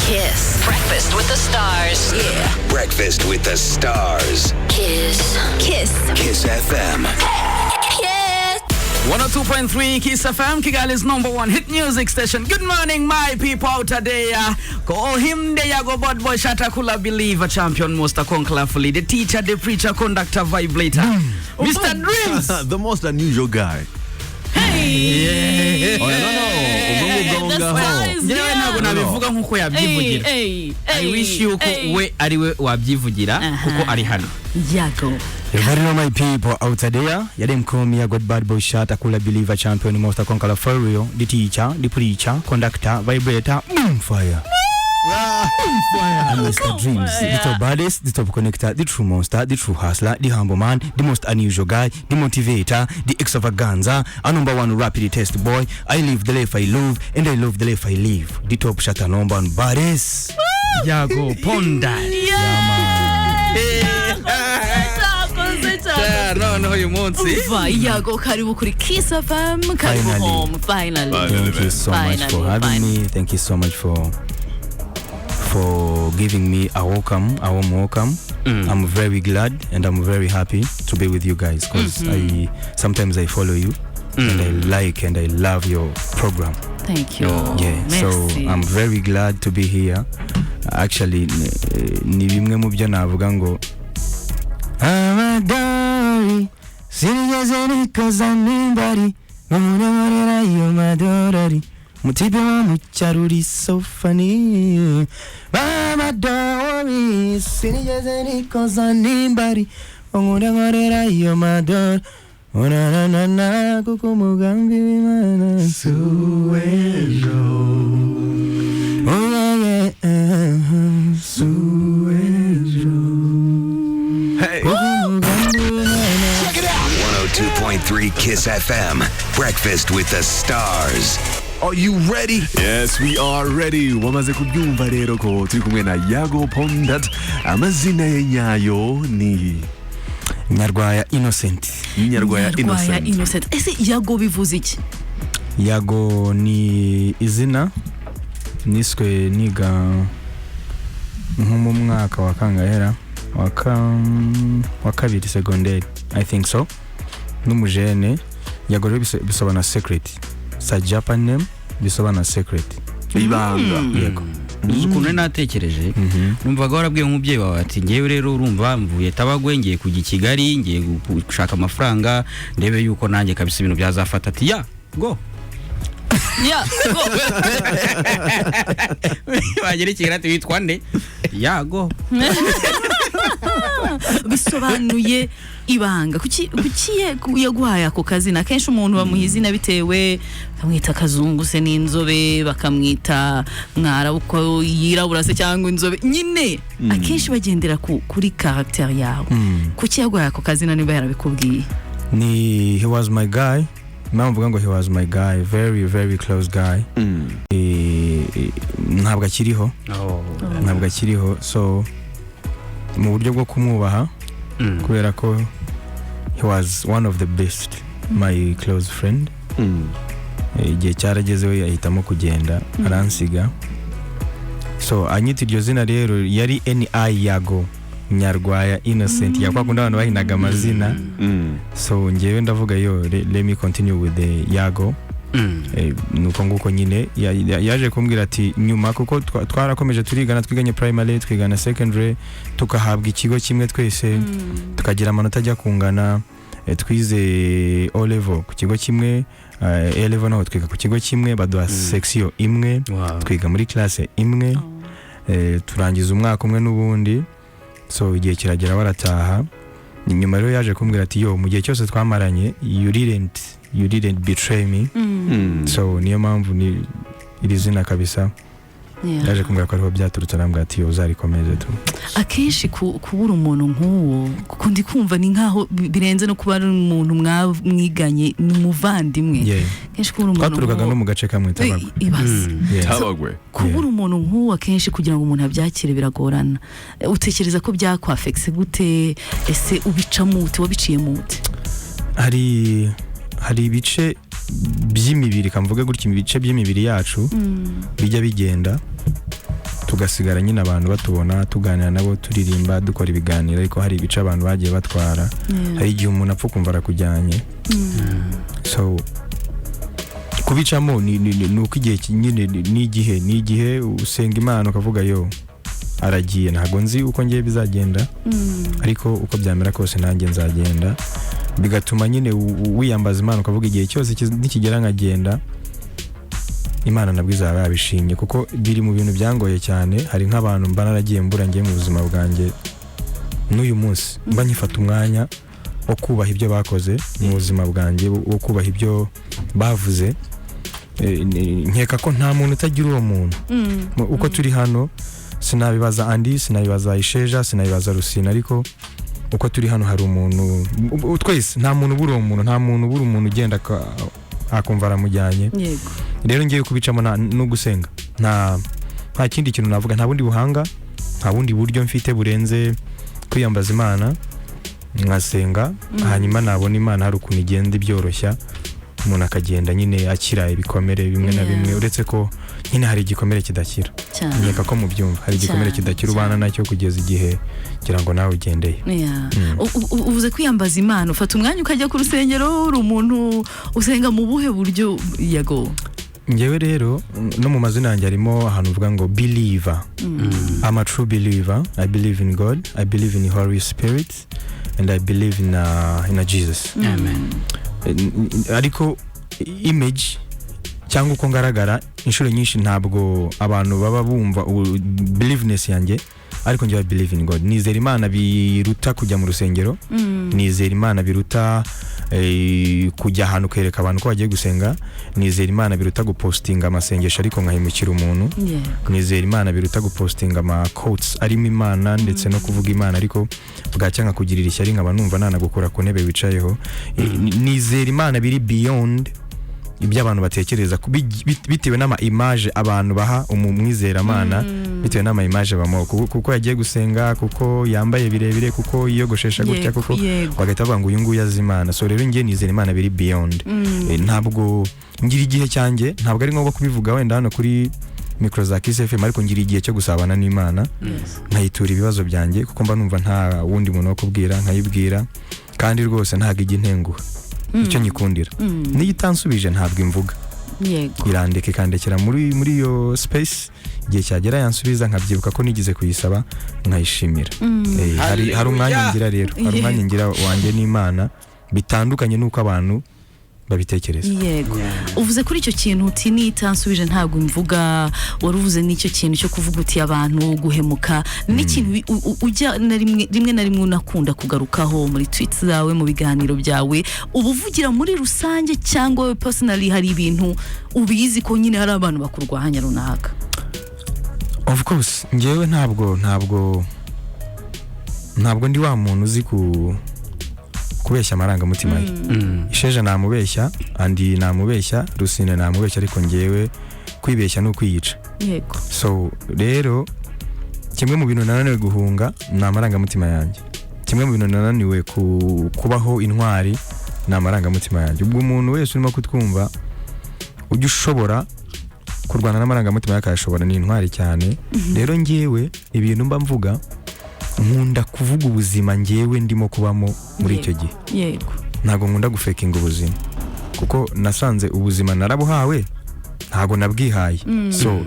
Kiss. Breakfast with the stars. Yeah. Breakfast with the Stars. Kiss. Kiss. Kiss FM. Kiss. 102.3 Kiss FM, Kigali's #1 hit music station. Good morning, my people out there. Call him the Yago bad boy Shatakula believer, champion, most conclavely, the teacher, the preacher, conductor, vibrator. Mr. Dreams. The most unusual guy. Hey. Oh, Jewe ntabwo nabivuga nkuko yabyivugira. I wish you ko we ari we wabyivugira kuko ari hano. Yago. Very know my people out there. You them call me a good bad boy Shatakula believer, champion, most conqueror for real, the teacher, the preacher, conductor, vibrator, fire. I'm Mr. Dreams, the top baddest, the top connector, the true monster, the true hustler, the humble man, the most unusual guy, the motivator, the extravaganza, a #1 rapid test boy. I live the life I love, and I love the life I live. The top shatter #1 baddest. Yago Ponda. No, you won't see. Yago, karibu kuri Kiss FM, karibu home, finally. Thank you so much for having me. Thank you so much for giving me a warm welcome. I'm very glad and I'm very happy to be with you guys because sometimes I follow you and I like and I love your program. Thank you. Yeah, Merci. so I'm very glad to be here. Actually, ni bimwe mu byo navuga ngo amadari sinigeze nikoza nimbari n'umuremurera iyo madorari mutibe wa mucyaruri so funny amadari sinigeze nikoza nimbari n'umuremurera iyo madorari na kuko umugambi w'Imana suwejo suwejo. Hey. Check it out. 102.3 Kiss FM. Breakfast with the Stars. Are you ready? Yes, we are ready. Wamaze kubyumva rero ko turi kumwe na Yago Pondat. Amazina ye nyayo ni Nyarwaya Innocent. Nyarwaya Innocent. Ese Yago bivuze iki? Yago ni izina niswe niga nko mu mwaka wa kangahera wa kabiri secondary, I think so. Numujene Yago rero bisobana secret. Sa Japan name bisobana secret. Ibanga. Yego. Ukuntu natekereje numvaga warabwiye umubyeyi wawe ati ngewe rero urumva mvuye Tabagwe ngiye kujya Kigali ngiye gushaka amafaranga ndebe yuko nanjye kabisa ibintu byazafata ati ya go go bagere Kigali ati witwa nde Yago bisobanuye ibanga kuki yaguhaye ako kazina kenshi umuntu bamuhizina bitewe kamwita kazungu se n'inzobe bakamwita mwara uko yirabura se cyangwa inzobe nyine akenshi bagendera kuri character yawe kuki yaguhaye ako kazina niba yarabikubwiye ni he was my guy. Mama mvuga ngo he was my guy, very very close guy. Ntabwo akiriho so mu buryo bwo kumwubaha kubera ko he was one of the best, my close friend. Igihe cyarageze we ahitamo kugenda aransiga, so anyita iryo zina rero yari Yago Nyarwaya Innocent yakwakunda abantu bahinaga amazina. So ngewe ndavuga yo let me continue with the Yago. Nuko nguko nyine yaje kumbwira ati nyuma kuko twarakomeje twiganye primary twigana secondary tukahabwa ikigo kimwe twese tukagira amanota ajya kungana, twize O level ku kigo kimwe, A level naho twiga ku kigo kimwe, baduha section imwe, twiga muri classe imwe, turangiza umwaka umwe n'ubundi. So igihe kiragera barataha, nyuma rero yaje kumbwira ati yo mu gihe cyose twamaranye you didn't betray me. So niyo mpamvu ni iri zina kabisa yaje kumbwira ko ariho byaturutse, arambwira ati yo uzarikomeze tu. Akenshi kubura umuntu nk'uwo kuko ndi kumva ni nkaho birenze no kuba ari umuntu mwiganye n'umuvandimwe. Kenshi kubura umuntu twaturukaga no mu gace kamwe Tabagwe. kubura umuntu nk'uwo akenshi kugira ngo umuntu abyakire biragorana. Utekereza ko byakwafekse gute? Ese ubicamo ute? Wabiciye mute? Hari ibice by'imibiri kamvuga gutya, ibice by'imibiri yacu bijya bigenda tugasigara nyine abantu batubona tuganira nabo turirimba dukora ibiganiro ariko hari ibice abantu bagiye batwara hari igihe umuntu apfa kumva arakujyanye so kubicamo ni uko igihe nyine ni igihe usenga Imana ukavuga yo aragiye ntago nzi uko ngiye bizagenda ariko uko byamera kose nanjye nzagenda bigatuma nyine wiyambaza Imana ukavuga igihe cyose nikigera nkagenda Imana nabwo izaba yabishimye kuko biri mu bintu byangoye cyane hari nk'abantu mba naragiye mbura ngiye mu buzima bwanjye n'uyu munsi mba nyifata umwanya wo kubaha ibyo bakoze mu buzima bwanjye wo kubaha ibyo bavuze nkeka ko nta muntu utagira uwo muntu uko turi hano sinabibaza Andi sinabibaza Isheja sinabibaza Rusina ariko uko turi hano hari umuntu twese nta muntu ubura uwo muntu nta muntu ubura umuntu ugenda akumva aramujyanye rero ngiye kubicamo no gusenga nta kindi kintu navuga nta bundi buhanga nta bundi buryo mfite burenze kwiyambaza Imana ngasenga hanyuma nabona Imana hari ukuntu igenda ibyoroshya umuntu akagenda nyine akira ibikomere bimwe na bimwe uretse ko nyine hari igikomere kidakira nkeka ko mu byumva hari igikomere kidakira ubana nacyo kugeza igihe kugira ngo nawe ugendeye uvuze kwiyambaza Imana ufata umwanya ukajya ku rusengero uri umuntu usenga mu buhe buryo Yago ngewe rero no mu mazina yanjye harimo ahantu uvuga ngo believer I'm a true believer I believe in God I believe in the Holy Spirit and I believe in Jesus amen ariko image cyangwa uko ngaragara inshuro nyinshi ntabwo abantu baba bumva believeness yanjye ariko njye I believe in God nizera Imana biruta kujya mu rusengero nizera Imana biruta kujya ahantu kwereka abantu ko bagiye gusenga nizera Imana biruta gupostinga amasengesho ariko nkahimukira umuntu nizera Imana biruta gupostinga ama quotes arimo Imana ndetse no kuvuga Imana ariko bwacya nkakugirira ishyari nkaba numva nanagukora ku ntebe wicayeho nizera Imana biri beyond ibyo abantu batekereza bitewe n'ama image abantu baha umwizera Imana bitewe n'ama image bamo kuko yagiye gusenga kuko yambaye birebire kuko yiyogoshesha gutya kuko bagahita bavuga ngo uyu nguyu azi Imana so rero ngiye nizera Imana biri beyond ntabwo ngira igihe cyanjye ntabwo ari ngombwa kubivuga wenda hano kuri micro za Kiss FM ariko ngira igihe cyo gusabana n'Imana nkayitura ibibazo byanjye kuko mba numva nta wundi muntu wo kubwira nkayibwira kandi rwose ntago igintenguha icyo nyikundira niyo itansubije ntabwo imvuga irandeka ikandekera muri iyo space igihe cyagera yansubiza nkabyibuka ko nigize kuyisaba nkayishimira hari umwanya ngira rero hari umwanya ngira wanjye n'Imana bitandukanye nuko abantu babitekereza yego uvuze kuri icyo kintu uti nitansubije ntabwo imvuga waruvuze n'icyo kintu cyo kuvuga uti abantu guhemuka n'ikintu ujya rimwe na rimwe unakunda kugarukaho muri tweets zawe mu biganiro byawe ubuvugira muri rusange cyangwa personally hari ibintu ubizi ko nyine hari abantu bakurwanya runaka of course ngewe ntabwo ndi wa muntu uzi kubeshya amarangamutima ye Isheja namubeshya Andi namubeshya Rusine namubeshya ariko ngewe kwibeshya no kwiyica yego so rero kimwe mu bintu nananiwe guhunga ni amarangamutima yanjye kimwe mu bintu nananiwe kubaho intwari ni amarangamutima yanjye ubwo umuntu wese urimo kutwumva ujya ushobora kurwana n'amarangamutima yakashobora ni intwari cyane rero ngewe ibintu mba mvuga nkunda kuvuga ubuzima ngewe ndimo kubamo muri icyo gihe yego ntago nkunda gufekinga ubuzima kuko nasanze ubuzima narabuhawe ntago nabwihaye so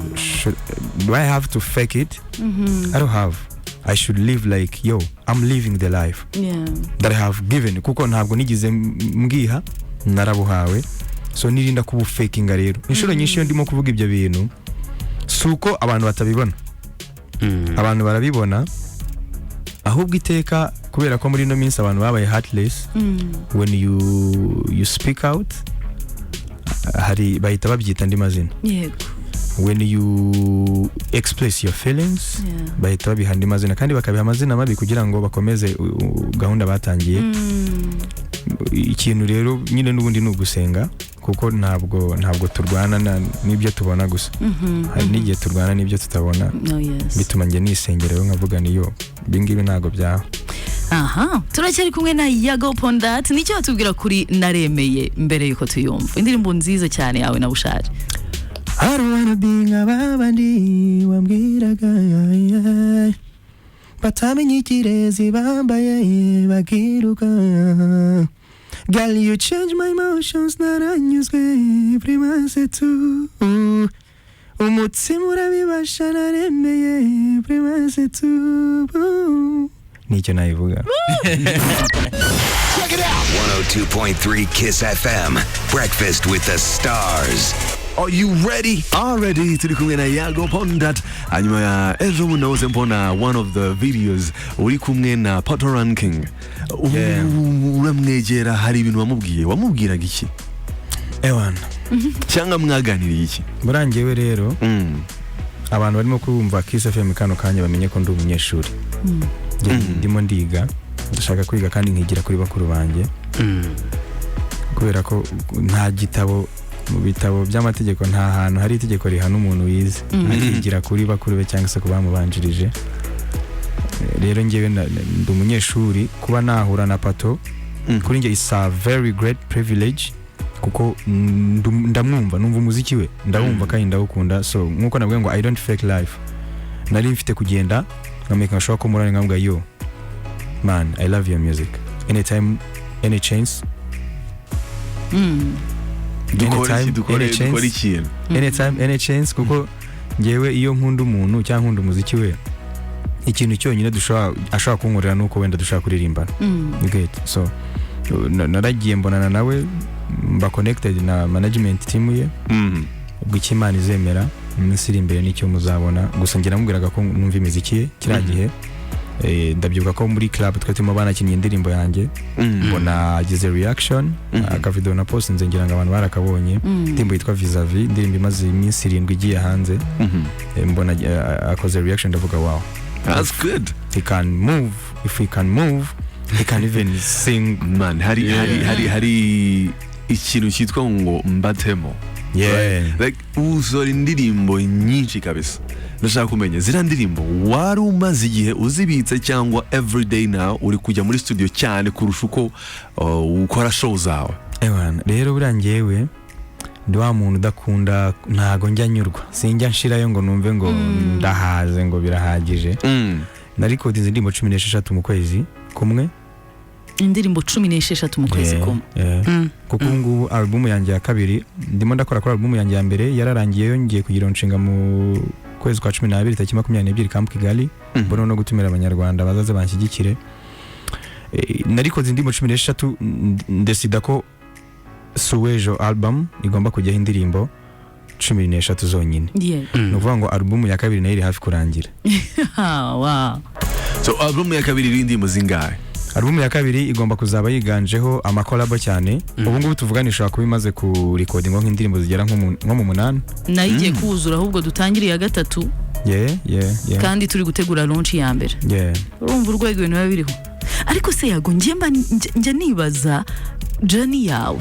do I have to fake it I don't have I should live like yo I'm living the life that I have given kuko ntabwo nigize mbwiha narabuhawe so nirinda kubufakinga rero inshuro nyinshi iyo ndimo kuvuga ibyo bintu suko abantu batabibona abantu barabibona ahubwo iteka kubera ko muri no minsi abantu babaye heartless when you speak out hari bahita babyita andi mazina yego when you express your feelings bahita babiha andi mazina kandi bakabiha amazina mabi kugira ngo bakomeze gahunda batangiye ikintu rero nyine n'ubundi nugusenga kuko ntabwo turwana n'ibyo tubona gusa hari n'igihe turwana n'ibyo tutabona bituma nge nisengereho nkavuga niyo bingibi ntago byaho turacyari kumwe na Yago Pondat nicyo watubwira kuri naremeye mbere yuko tuyumva indirimbo nziza cyane yawe na Bushari I don't wanna be nk'abandi wambwiraga batamenye ikirezi bambaye bakiruka. Girl, you change my emotions, naranyuzwe primaze tu. Umutima urabibasha naremeye primaze tu. Nicyo nayivuga. Check it out. 102.3 Kiss FM. Breakfast with the Stars. Are you ready? Already turi kumwe na Yago Pondat. Hanyuma ya ejo munahoze mbona one of the videos uri kumwe na Pato Ranking. Uramwegera hari ibintu wamubwiraga iki? Ewana. Cyangwa mwaganiriye iki? Burangiwe rero. Abantu barimo kumva Kiss FM kano kanya bamenye ko ndi umunyeshuri. Ndimo ndiga, ndashaka kwiga kandi nkigira kuri bakuru banjye. Kubera ko nta gitabo mu bitabo by'amategeko nta hantu hari itegeko rihana umuntu wize akigira kuri bakuru be cyangwa se kubamubanjirije. Rero ngewe ndi umunyeshuri kuba nahura na Pato kuri nge is a very great privilege kuko ndamwumva numva umuziki we ndawumva kandi ndawukunda. So nkuko nabwiye ngo I don't fake life, nari mfite kugenda nkameka sure ko murane nkamubwa yo man I love your music anytime any chance. Anytime any chance kuko ngewe iyo nkunda umuntu cyangwa nkunda umuziki we ikintu cyonyine ashobora kunkorera nuko wenda dushaka kuririmbana. So naragiye mbonana nawe mba connected na management team ye. Ubwo Imana izemera iminsi iri imbere nicyo muzabona. Gusa ngira namubwiraga ko numva imiziki ye kiragihe. Ndabyibuka ko muri club twatimo banakinnye indirimbo yanjye mbona agize reaction akavideo na post nze ngira ngo abantu barakabonye. Indirimbo yitwa Vis-a-vis, indirimbo imaze iminsi 7 igiye hanze. Mbona akoze reaction ndavuga wow, that's good. He can move. If he can move, he can even sing. Man, hari ikintu cyitwa ngo mbatemo. Like uzora indirimbo nyinshi kabisa. Ndashaka kumenya zira ndirimbo wari umaze igihe uzibitse cyangwa everyday now uri kujya muri studio cyane kurusha uko ukora show zawe? Ewana, rero burangiyewe ndi wa muntu udakunda ntago njya nyurwa, sinjya nshirayo ngo numve ngo ndahaze ngo birahagije. Narikodinze indirimbo 16 mu kwezi kumwe. Indirimbo 16 mu kwezi kumwe. Kuko ngubu album yanjye ya kabiri ndimo ndakora kuri album yanjye ya mbere yararangiye yongeye kugira nshinga mu kwezi kwa 12 tariki 22 Camp Kigali. Mbona no gutumira abanyarwanda bazaze banshyigikire. Narikoze indirimbo 16 ndesida ko Suwejo album igomba kujya indirimbo 16 zonyine. Nuvuga ngo album ya kabiri nayo iri hafi kurangira. Wow. So album ya kabiri iri indirimbo zingahe? Album ya kabiri igomba kuzaba yiganjeho amakolabo cyane. Ubu ngubu tuvuganisha kuba imaze ku recording nk'indirimbo zigera nko mu 8. Nayigiye kuzura ahubwo dutangiriye gatatu. Kandi turi gutegura launch ya mbere. Urumva urwego ibintu biba biriho. Ariko se Yago njye nibaza journey yawe.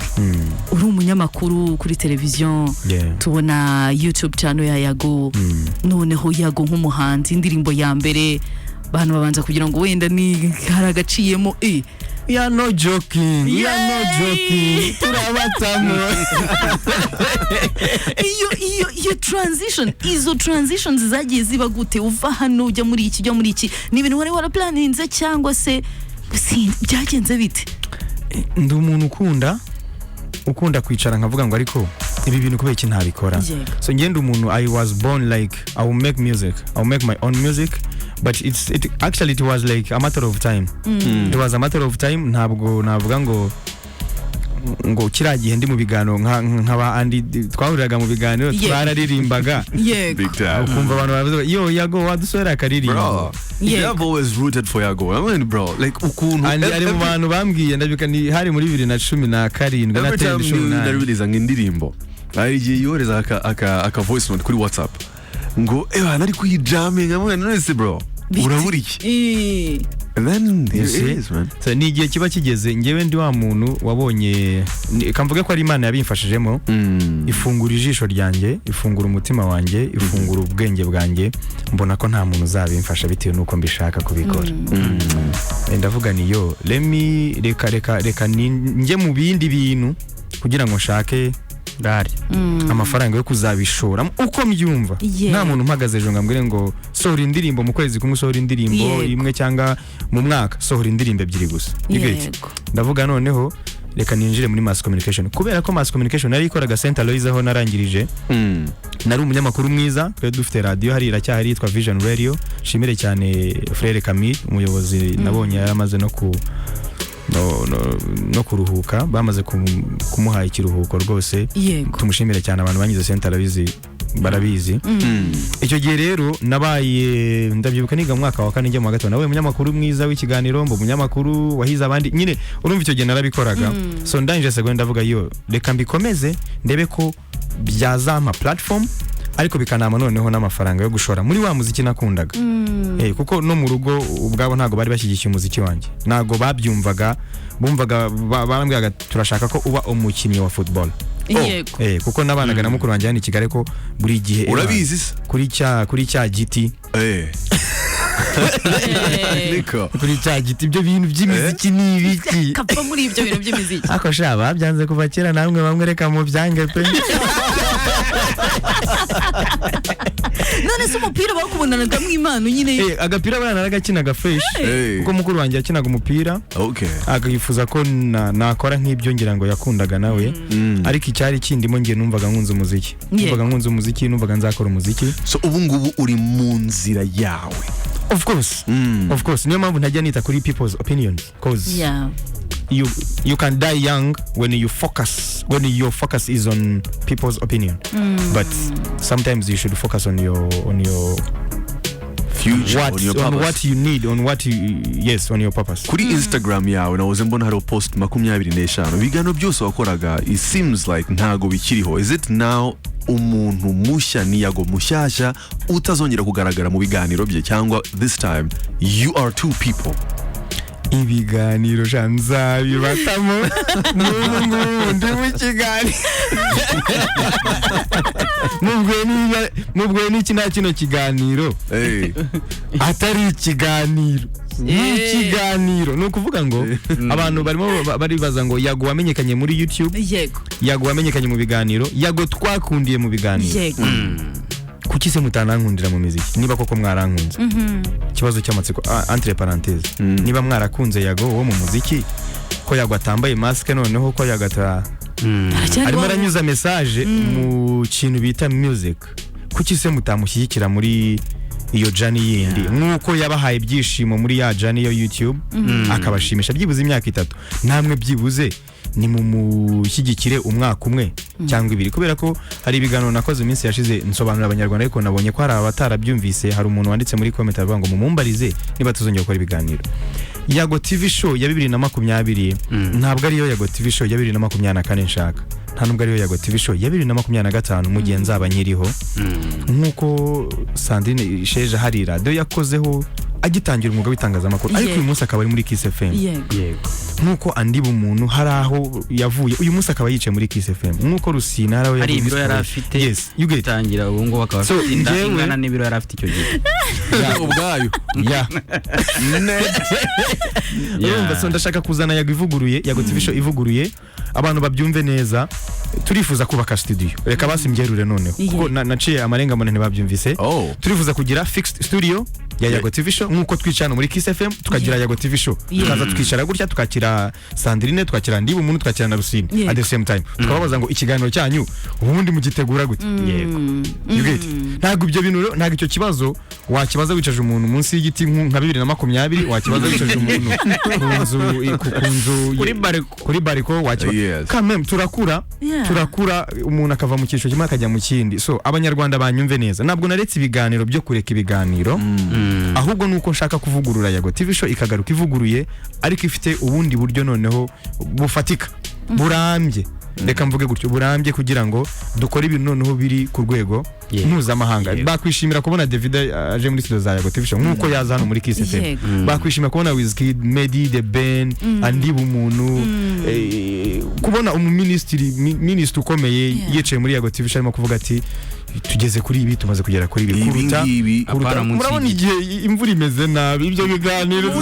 Uri umunyamakuru kuri television. Tubona YouTube channel ya Yago. Noneho Yago nk'umuhanzi indirimbo ya mbere bantu babanza kugira ngo wenda ni haragaciyemo You are not joking. Turabatamo. Iyo transition, izo transitions zagiye ziba gute uva hano ujya muri iki ni ibintu wari waraplaninze cyangwa se byagenze bite? Ndi umuntu ukunda kwicara nkavuga ngo ariko ibi bintu kubera iki ntabikora. So ngende umuntu I was born like I will make music. I will make my own music. But it was like a matter of time. It was a matter of time. Ntabwo navuga ngo kiragihe ndi mu biganiro nkaba andi twahuriraga mu biganiro twararirimbaga. Ukumva abantu baravuga yo Yago wadusora akaririmba. I've always rooted for Yago. I mean bro, like ukuntu ari mu bantu bambwiye ndabika ni hari muri 2017 na 10 naririza nk'indirimbo. Arigiye yoreza aka voice note kuri WhatsApp. Ngo nari kuyijamming amwe none bro urabura iki? Then this is man. So ni igihe kiba kigeze ngewe ndi wa muntu wabonye kamvuge ko ari Imana yabimfashijemo. Ifungura ijisho ryanjye, ifungura umutima wanjye, ifungura ubwenge bwanjye, mbona ko nta muntu uzabimfasha bitewe nuko mbishaka kubikora. Ndavuga ni yo reka nje mu bindi bintu kugira ngo nshake Dari. amafaranga yo kuzabishora uko mbyumva Yeah. nta muntu mpagaze ejo ngambwire ngo sohora indirimbo mu kwezi kumwe sohora indirimbo Yego. imwe cyangwa mu mwaka sohora indirimbo ebyiri gusa Yego. ndavuga noneho reka ninjire muri mass communication kubera ko mass communication nari ikoraga Saint Aloys aho narangirije nari umunyamakuru mwiza twe dufite radio hari iracyahari yitwa Vision Radio shimire cyane Frere Camille umuyobozi nabonye yaramaze no kuruhuka bamaze kumuha ikiruhuko rwose Yego. tumushimire cyane abantu banyize Saint Aloys barabizi icyo gihe rero nabaye ndabyibuka niga mu mwaka wa 4 njye mu wa 5 nawe umunyamakuru mwiza w'ikiganiro mbo umunyamakuru wahize abandi nyine urumva icyo gihe narabikoraga so ndangije segonda ndavuga yo reka mbikomeze ndebe ko byazama platform ariko bikanama noneho n'amafaranga yo gushora muri wa muziki nakundaga kuko no mu rugo ubwabo ntago bari bashyigikiye umuziki wanjye ntago babyumvaga bumvaga barambwiraga turashaka ko uba umukinnyi wa football Yego. kuko nabanaga na mukuru wanjye hano i Kigali ko buri gihe urabizi se kuri cya giti niko kuri cya giti ibyo bintu by'imiziki ni ibiki Kapfa muri ibyo bintu by'imiziki. ako shaba byanze kuva kera namwe bamwe reka mu byange pe None se umupira bakubonanaga mu impano nyine. agapira bana naragakinaga fresh kuko mukuru wanjye yakinaga umupira akifuza ko nakora nk'ibyo ngira ngo yakundaga nawe ariko icyari kindimo ngiye numvaga nkunze umuziki numvaga nzakora umuziki so ubu ngubu uri mu nzira yawe of course niyo mpamvu ntajya nita kuri people's opinions cause Yeah. you can die young when your focus is on people's opinion but sometimes you should focus on your future on your purpose. what you need on your purpose kuri Instagram yawe nahoze mbona hari post 25 ibiganiro byose wakoraga it seems like ntago bikiriho is it now umuntu mushya ni Yago mushyashya utazongera kugaragara mu biganiro bye cyangwa this time you are two people ibiganiro nzabibatamo n'ubu ndi mu kiganiro nubwo n'iki nta kino kiganiro atari ikiganiro n'ikiganiro ni ukuvuga ngo abantu barimo baribaza ngo Yago wamenyekanye muri YouTube Yego. Yago wamenyekanye mu biganiro Yago twakundiye mu biganiro Yego. kuki se mutanankundira mu muziki niba koko mwarankunze ikibazo cy'amatsiko entre parenthèse niba mwarakunze Yago wo mu muziki ko Yago atambaye mask noneho ko Yago arimo aranyuza message mu kintu bita music kuki se mutamushyigikira muri iyo jani yindi nkuko yabahaye ibyishimo muri ya jani yo YouTube akabashimisha byibuze imyaka 3 namwe byibuze ni mu mushyigikire umwaka umwe cyangwa ibiri kubera ko hari ibiganiro nakoze iminsi yashize nsobanura abanyarwanda ariko nabonye ko hari abatarabyumvise hari umuntu wanditse muri comment avuga ngo mumumbarize niba tuzongera gukora ibiganiro Yago TV show ya 2020 ntabwo ariyo Yago TV show ya 2024 nshaka nta nubwo ariyo Yago TV show ya 2025 mu gihe nzaba nkiriho nkuko Sandrine Sheja hari radio yakozeho agitangira umwuga w'itangazamakuru ariko uyu munsi akaba ari muri Kiss FM Yego. nkuko andi bumuntu hari aho yavuye uyu munsi akaba yicaye muri Kiss FM nkuko Rusina yarawe hari ibiro yari afite yes you get tangira ubu ngo bakaba So, ingana n'ibiro yari afite icyo gihe ubwayo urumva so ndashaka kuzana Yago ivuguruye Yago TV show ivuguruye abantu babyumve neza turifuza kubaka studio reka basimbyerure noneho kuko naciye amarenga mbone ntibabyumvise turifuza kugira fixed studio ya Yago TV show nkuko twicana muri Kiss FM tukagira Yago TV show tukaza tukicara gutya tukakira Sandrine tukakira Ndibu umuntu tukakira na Rusine at the same time tukababaza ngo ikiganiro cyanyu ubundi mugitegura gute yego you get ntago ibyo bintu ntago icyo kibazo wakibaza wicaje umuntu munsi y'igiti nka 2020 wakibaza wicaje umuntu kunzu kuri bariko wakibaza kamem turakura umuntu akava mu cyiciro kimwe akajya mu kindi so abanyarwanda banyumve neza ntabwo naretse ibiganiro byo kureka ibiganiro ahubwo nuko nshaka kuvugurura Yago TV show ikagaruka ivuguruye ariko ifite ubundi buryo noneho bufatika burambye reka mvuge gutyo burambye kugira ngo dukore ibintu noneho biri ku rwego mpuzamahanga bakwishimira kubona David aje muri studio za Yago TV show nkuko yaza hano muri Kiss FM bakwishimira kubona Wizkid Medi the Ben andi bumuntu kubona minister ukomeye yicaye muri Yago TV show arimo kuvuga ati tugeze kuri ibi tumaze kugera kuri ibi kuruta murabona igihe imvura imeze nabi ibyo biganiro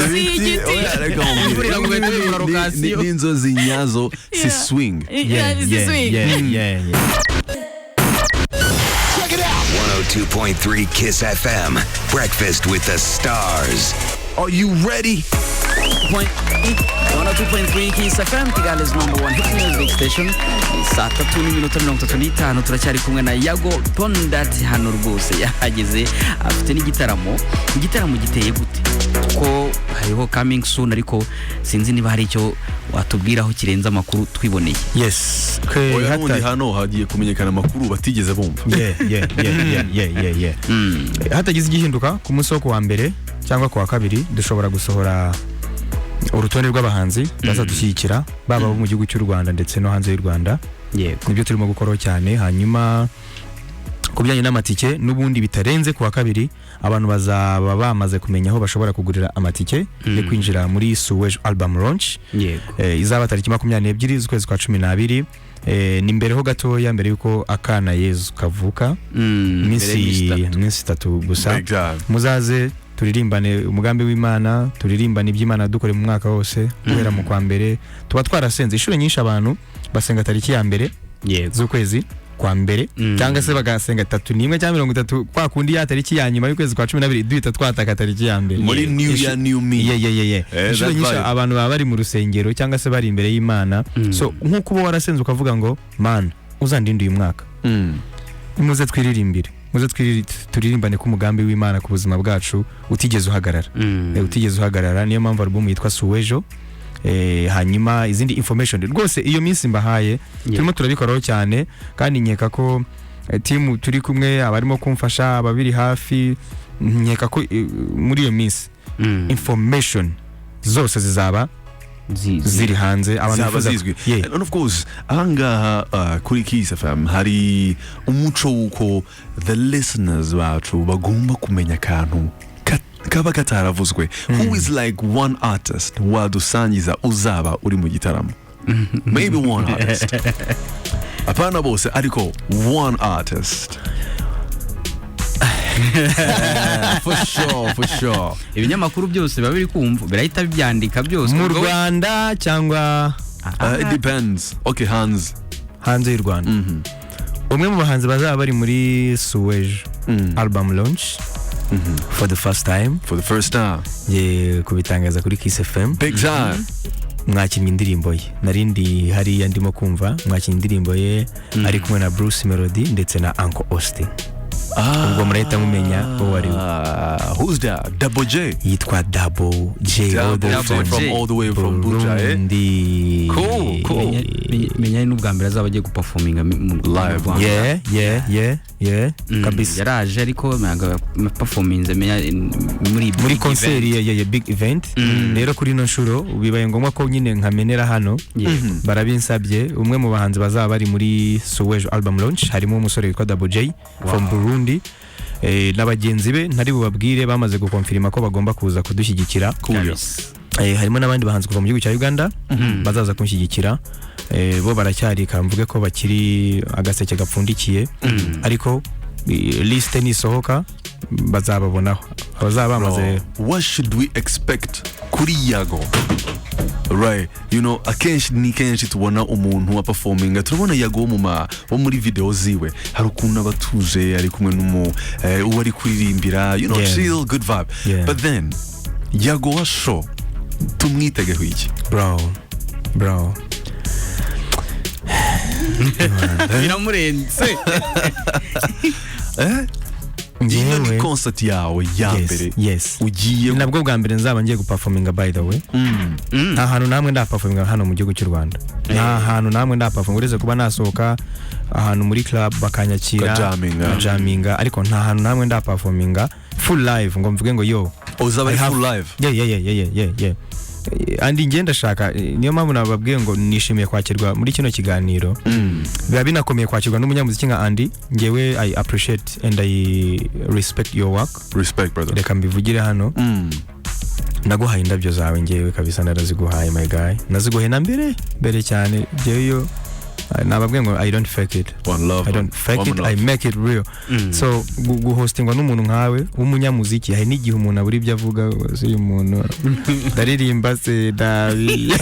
n'inzozi nyazo si swing. Yeah. 102.3 Kiss FM. Breakfast with the Stars. Are you ready? 102.3 Kiss FM, Kigali's #1 hit music station. Saa 3:35 turacyari kumwe na Yago Pondati hano rwose yahageze afite n'igitaramo giteye gute ko hariho coming soon, ariko sinzi niba hari icyo watubwiraho kirenza amakuru twiboneye. Yes, hata hano hagiye kumenyekana amakuru batigeze bumva. Yeah. Hatagize igihinduka ku munsi wo kuwa mbere cyangwa kuwa kabiri dushobora gusohora urutonde rw'abahanzi bazadushyigikira baba bo mu gihugu cy'u Rwanda ndetse no hanze y'u Rwanda. Nibyo turimo gukoraho cyane. Hanyuma kubijyanye n'amatike n'ubundi bitarenze kuwa kabiri abantu bazaba bamaze kumenya aho bashobora kugurira amatike yo kwinjira muri Suwejo album launch. Izaba tariki 22 z'ukwezi kwa 12. Ni mbere ho gatoya mbere yuko akana Yezu kavuka minsi 3 gusa. Muzaze turirimbane umugambi w'Imana, turirimbane iby'Imana dukore mu mwaka wose guhera mu kwa mbere. Tuba twarasenze inshuro nyinshi abantu basenga tariki ya mbere z'ukwezi kwa mbere cyangwa se bagasenga 3 cyangwa 30 kwa kundi ya tariki ya nyuma y'ukwezi kwa 12 duhita twataka tariki ya mbere muri new year new me. Inshuro nyinshi abantu baba bari mu rusengero cyangwa se bari imbere y'Imana. So nk'uko uba warasenze ukavuga ngo man uzandinde uyu mwaka, muze twiririmbire, muze turirimbane ku mugambi w'Imana ku buzima bwacu utigeze uhagarara. Niyo mpamvu album yitwa Suwejo. Hanyuma izindi information rwose iyo minsi mbahaye turimo turabikoraho cyane, kandi nkeka ko team turi kumwe abarimo kumfasha ababiri hafi, nkeka ko muri iyo minsi information zose zizaba ziri hanze abantu bazizwi. And of course ahangaha kuri Kiss FM hari umuco wuko the listeners bacu bagomba kumenya kantu kaba kataravuzwe. Who is like one artist wadusangiza uzaba uri mu gitaramo? Maybe one artist. Apana bose ariko one artist. For sure. Ibinyamakuru byose biba biri kumva birahita bibyandika byose mu Rwanda cyangwa it depends. Okay, hanze y'u Rwanda. Umwe mu bahanzi bazaba bari muri Suwejo album launch for the first time. Kubitangaza kuri Kiss FM. Big time. Mwakinnye indirimbo ye narindi hariya ndimo kumva mwakinnye indirimbo ye ari kumwe na Bruce Melody ndetse na Uncle Austin. Ubwo murahita mumenya uwo ari we. Who's that? Double J. Yitwa Double J. All the way from Burundu. Cool. Menya n'ubwa mbere azaba agiye guperforminga live. Yeah. Kabisa. Yaraje ariko performance menya muri concert ya big event. Rero kuri no nshuro bibaye ngombwa ko nyine nkamenera hano. Barabinsabye umwe mu bahanzi bazaba bari muri Suwejo album launch harimo umusore witwa Double J from Burundi. N'abagenzi be ntari bubabwire bamaze gukonfirma ko bagomba kuza kudushyigikira. Harimo n'abandi bahanzi kuva mu gihugu cya Uganda bazaza kunshyigikira. Bo baracyari kamvuge ko bakiri agaseke gapfundikiye, ariko liste nisohoka bazababonaho abazaba bamaze. What should we expect kuri Yago? Right, you know, akenshi tubona umuntu wa performing, turabona Yago wo muri video ziwe hari ukuntu abatuje ari kumwe uwo ari kuririmbira, you know, chill, good vibe. But then Yago wa show tumwitegeho iki? Bro biramurenze. Iyo ni concert yawe ya mbere ugiye nabwo bwa mbere nzaba ngiye guperforminga by the way. Nta hantu namwe ndaperforminga hano mu gihugu cy'u Rwanda. Nta hantu namwe ndaperforminga uretse kuba nasohoka ahantu muri club bakanyakira jaminga, ariko nta hantu namwe ndaperforminga full live ngo mvuge ngo yo uzaba full live. Yeah. Andi ngenda shaka niyo mpamvu nababwiye ngo nishimiye kwakirwa muri kino kiganiro. Biba binakomeye kwakirwa n'umunyamuziki nka Andy. Ngewe I appreciate and I respect your work. Respect, brother. Reka mbivugire hano. Naguhaye indabyo zawe ngewe kabisa naraziguhaye my guy. Naziguhe na mbere cyane. Ngewe nababwiye ngo I don't fake it. One love. I don't fake One it, love. I make it real. So guhostingwa n'umuntu nkawe w'umunyamuziki hari n'igihe umuntu abura ibyo avuga se uyu muntu ndaririmba se dabi.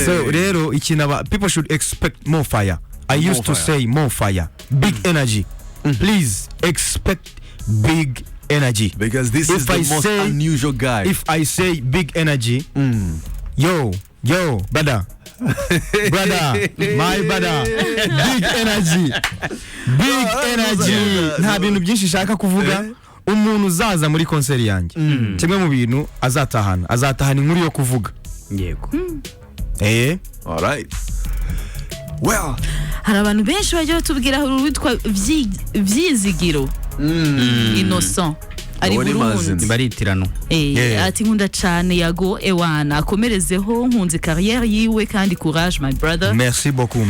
So rero ikintu people should expect more fire. I used to say more fire, big energy. Please expect big energy, Because this is the most unusual guy. If I say big energy, yo, brother, my brother, big energy, nta bintu byinshi shaka kuvuga. Umuntu uzaza muri concert yanjye kimwe mu bintu azatahana inkuru yo kuvuga. Yego. All right. Well, hari abantu benshi bajya batubwira witwa Vyizigiro Innocent ari Burundu baritirano. Ati nkunda cyane Yago ewana akomerezeho nkunze carrière yiwe kandi courage my brother. Merci beaucoup.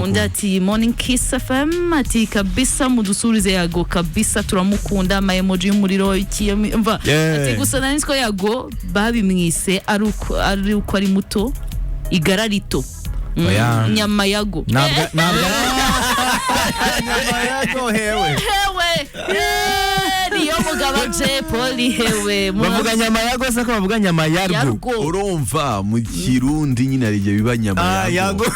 Undi ati morning Kiss FM ati kabisa mudusurize Yago kabisa turamukunda ama emoji y'umuriro ikiyumva ati gusa nanitwa Yago babimwise ari uko ari muto igara rito. Nyama Yago nabwo hewe niyo mugabo je Poli hewe bavuga nyama Yago se ko bavuga nyama Yargo. urumva mu Kirundi nyine ari byo biba nyama Yago.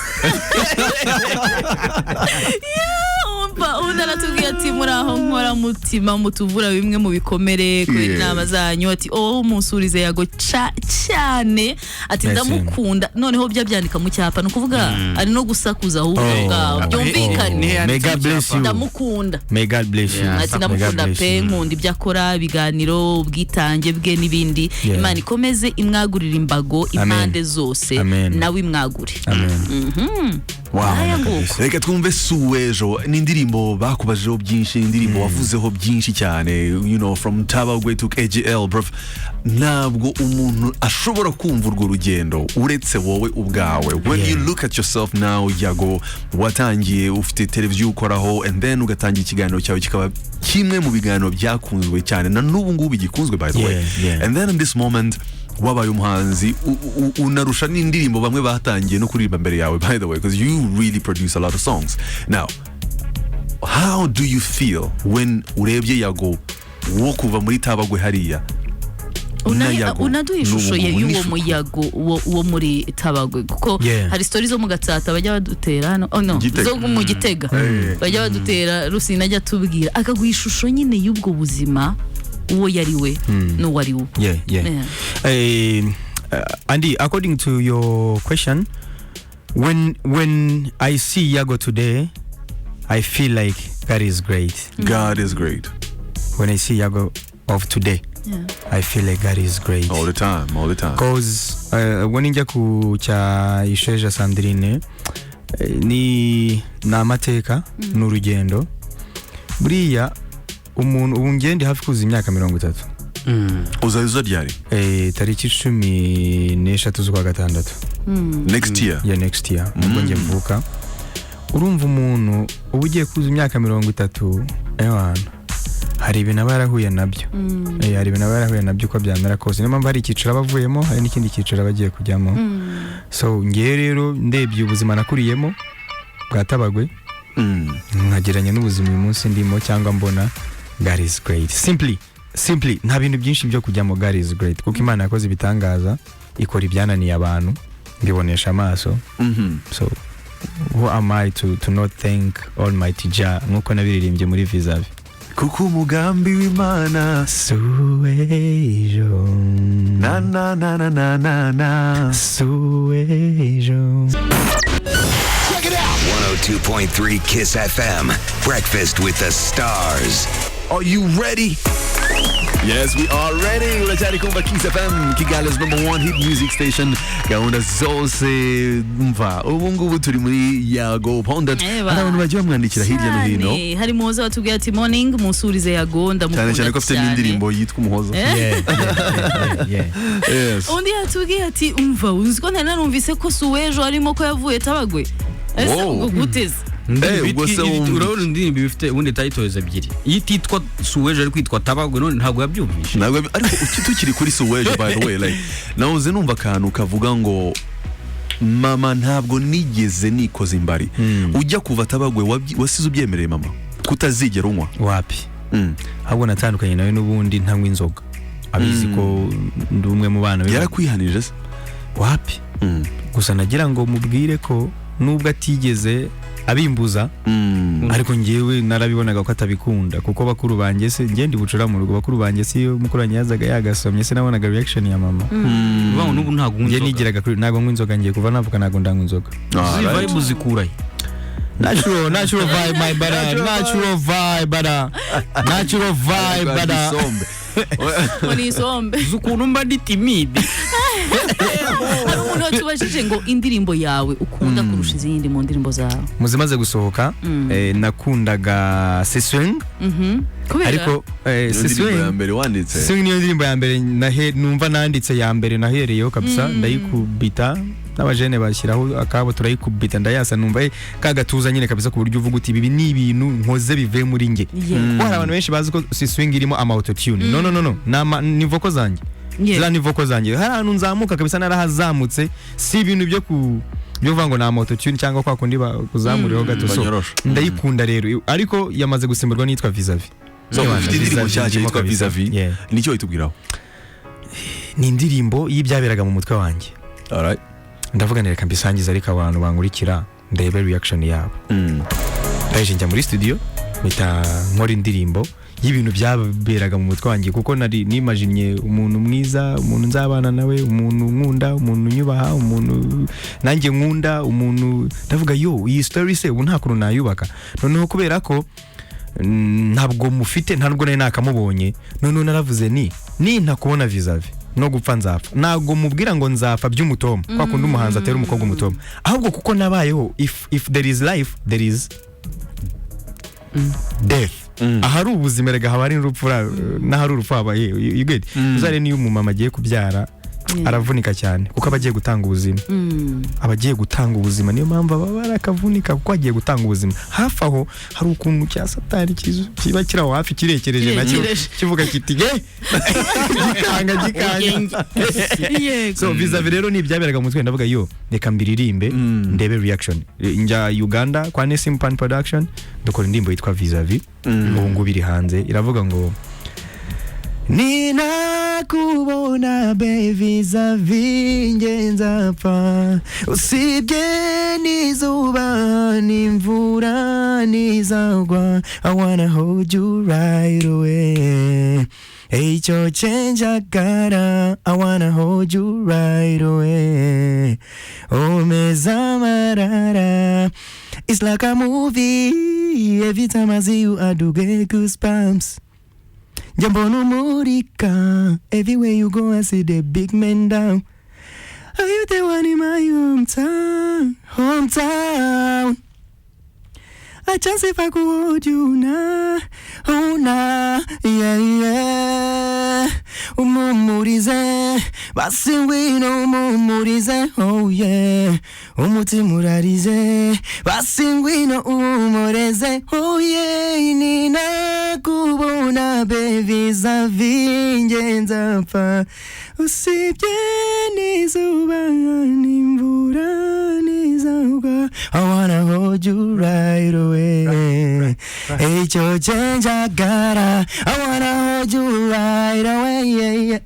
Undi aratubwira ati muraho nkora mutima mutuvura bimwe mu bikomere ku inama zanyu ati musurize Yago cyane ati ndamukunda noneho byandika mu cyapa no kuvuga ari no gusakuza ahubwo byumvikane. Mega bless you. Ndamukunda. Mega bless you. Ati ndamukunda pe nkunda ibyo akora ibiganiro ubwitange bwe n'ibindi. Imana ikomeze imwagurira imbago impande zose nawe imwagure. Reka twumve Suwejo n'indirimbo bakubajeho byinshi, indirimbo wavuzeho byinshi cyane, from Tabagwe to KGL bro. Ntabwo umuntu ashobora kumva urwo rugendo uretse wowe ubwawe. When you look at yourself now Yago, watangiye ufite televiziyo ukoraho and then ugatangira ikiganiro cyawe kikaba kimwe mu biganiro byakunzwe cyane na n'ubu ngubu bigikunzwe by the way. And then in this moment wabaye umuhanzi unarusha n'indirimbo bamwe batangiye no kuririmba mbere yawe by the way, because you really produce a lot of songs. Now, how do you feel when urebye Yago wo kuva muri Tabagwe hariya unaduha ishusho y'uwo muyago wo muri Tabagwe kuko hari stories zo mu Gatsata bajya badutera hano zo mu Gitega bajya badutera Rusina ajya tubwira akaguha ishusho nyine y'ubwo buzima uwo yari we no wari wo. Andy, according to your question, when I see Yago today, I feel like God is great. God is great. When I see Yago of today, I feel like God is great. All the time. Because when inja ku cha Isheja Sandrine ni namateka n'urugendo buriya umuntu ngende hafi kuza imyaka 30. Uzaza ryari? Tariki 13 z'ukwa gatandatu. Next year. Next year. Ubwo ngiye mvuka. Urumva umuntu ubugiye kuza imyaka 30 ewana. Hari ibintu barahuye nabyo. Hari ibintu barahuye nabyo ko byamera kose. Niyo mpamvu hari ikiciro bavuyemo, hari n'ikindi kiciro bagiye kujyamo. So ngiye rero ndebye ubuzima nakuriyemo bwa Tabagwe. Nkageranya n'ubuzima uyu munsi ndimo cyangwa mbona God is great. Simply nta bintu byinshi byo kujyamo God is great kuko Imana yakoze ibitangaza ikora ibyananiye abantu mbibonesha amaso. So who am I to not thank Almighty Jah nkuko nabiririmbye muri Vizavi kuko umugambi w'Imana Suwejo na Suwejo. Check it out. 102.3 Kiss FM. Breakfast with the Stars. Are you ready? Yes, we are ready. Uracyari kumva Kiss FM, Kigali's #1 hit music station. Gahunda zose mva. Ubu ngubu turi muri Yago Pondat. Abantu bagiye bamwandikira hirya no hino. Hari muhoza watubwiye ati morning musurize Yago ndamukunda cyane ko afite n'indirimbo yitwa umuhoza. Yes. Undi yatubwiye ati umva uziko ntana numvise ko Suwejo arimo ko yavuye Tabagwe. Ese guteze urabona indirimbo bifite ubundi titles ebyiri yititwa Suwejo ari kwitwa Tabagwe none ntabwo yabyumvishe ariko tukiri kuri Suwejo by the way like nawuze numva akantu kavuga ngo mama ntabwo nigeze nikoza imbari ujya kuva atabagwe wasize ubyemereye mama kutazigera unywa wapi ahubwo natandukanye nawe n'ubundi ntanywa inzoga abizi ko ndi umwe mu bana yarakwihanije se wapi gusa nagira ngo mubwire ko nubwo atigeze abimbuza ariko ngewe narabibonaga ko atabikunda kuko bakuru banjye se ngende bucura mu rugo bakuru banjye se mukuru wanyazaga yagasomye se nabonaga reaction ya mama bawo nubu ntago nge nigiraga kuri ntago nk'inzoga ngiye kuva navuga ntago ndanywa inzoga zivaye muzikuraye natural vibe my brother natural vibe brother Muri sombe zukuntu mba ndi timide hari umuntu tubashije ngo indirimbo yawe ukunda kurusha izindi mu ndirimbo zawe muzimaze gusohoka nakundaga Seswing ariko Seswing ya mbere wanditse Seswing niyo ndirimbo ya mbere numva nanditse ya mbere nahereyeho kabisa ndayikubita n'abajene bashyiraho akabo turayikubita ndayasa numva kagatuza nyine kabisa ku buryo uvuga uti ibi ni ibintu nkoze bive muri nge hari abantu benshi bazi ko Seswing irimo auto tune no ni voko zanjye zira ni voko zanjye hari ahantu nzamuka kabisa narahazamutse si ibintu byo kuvuga ngo na auto tune cyangwa kwa kundi kuzamuriho gato so ndayikunda rero ariko yamaze gusimburwa nitwa vis-a-vis so ufite indirimbo nshyashya yitwa vis-a-vis nicyo witubwiraho ni indirimbo y'ibyaberaga mu mutwe wanjye alright ndavuga nereka mbisangiza ariko abantu bankurikira ndebe reaction yabo ndaje njya muri studio mpita nkora indirimbo y'ibintu byaberaga mu mutwe wanjye kuko nari nimagine umuntu mwiza umuntu nzabana nawe umuntu nkunda umuntu nyubaha umuntu nanjye nkunda umuntu ndavuga yo iyi story se ubu nta kuntu nayubaka noneho kubera ko ntabwo mufite ntabwo nari nakamubonye noneho naravuze ni ntakubona vis-a-vis no gupfa nzapfa ntago mubwira ngo nzapfa by'umutomo kwa kundi umuhanzi atera umukobwa umutomo ahubwo kuko nabayeho if there is life there is death ahari ubuzima rega haba ari urupfu n'ahari urupfu haba you get uzare niyo umumama agiye kubyara aravunika cyane kuko abagiye gutanga ubuzima abagiye gutanga ubuzima niyo mpamvu aba barakavunika kuko agiye gutanga ubuzima hafi aho hari ukuntu cya satani kiba kiraho hafi kirekereje nacyo kivuga kiti gikanga so vis-a-vis rero ni ibyaberaga mu mutwe ndavuga yo reka mbiririmbe ndebe reaction njya Uganda kwa Nesim Pan Production dukora indirimbo yitwa vis-a-vis ubu ngubu iri hanze iravuga ngo Nina kubona vis-a-vis ngenzapfa usibye n'izuba n'imvura n'izagwa I wanna hold you right away icyo cenjagara I wanna hold you right away omeza marara it's like a movie every time I see you I do get goosebumps Jambonu Murika, everywhere you go I see the big men down. Are you the one in my hometown? A chance if I could hold you now, oh nah, yeah. Umumurize, basingwino umumurize, oh yeah. Umutimurarize, basingwino umureze, oh yeah. Nina kubona vis-a-vis ngenzapfa usibye n'izuba n'imvura n'izagwa I wanna hold you right away icyo cenjagara I wanna hold you right away